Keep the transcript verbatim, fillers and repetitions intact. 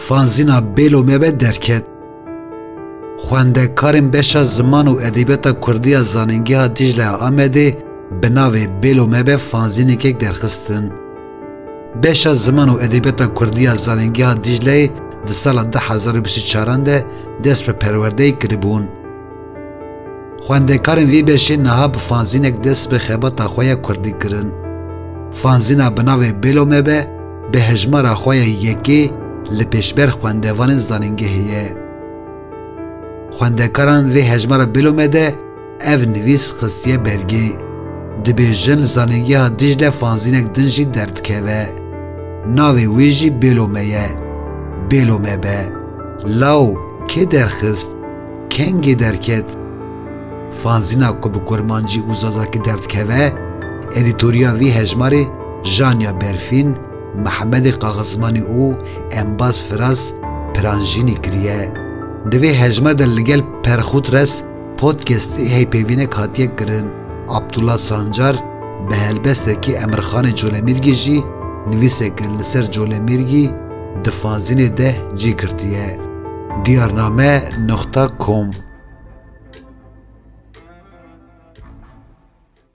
Fanzîna Bêlo Me Be derket. Xwendekarên beşa ziman û edebiyata kurdî ya Zanîngeha Dîcle ya Amedê bi navê Bêlo Me Be fanzînekek derxistin. Beşa ziman û edebiyata kurdî ya Zanîngeha Dîcleyê di sala du hezar û bîst û çaran de dest bi perwerdeyê kiribûn. Xwendekarên vî beşê niha bi fanzînek dest bi xebata xwe ya kurdî kirin. Fanzîna bi navê Bêlo Me Be bi hejmara xwe ya yekê li pêşber xwendevanên zanîngehê ye. Xwendekaran vê hejmara Bêlo Me de ev nivîs xistiye bergê. Dibêjin li Zanîngeha Dîcle fanzînek din jî derdikeve. Navê wê jî Bêlo Me ye. Bêlo Me Be. Law kê derxist? Kengê derket? Fanzîna ku bi kurmancî û zazakî derdikeve, edîtoriya vî hejmarê Janya Berfîn, Mehemedê Kaxizmanî û Embaz Firas Piranjînî kiriye. Di vê hejmar de li gel Perxût Res Podcastê hevpeyvînek hatiye kirin. Abdullah Sancar bi helbestekî Emirxanê Colemîrgî jî nivîseke li ser Colemîrgî di fanzînê de cî girtiye. Diyarname nokta com.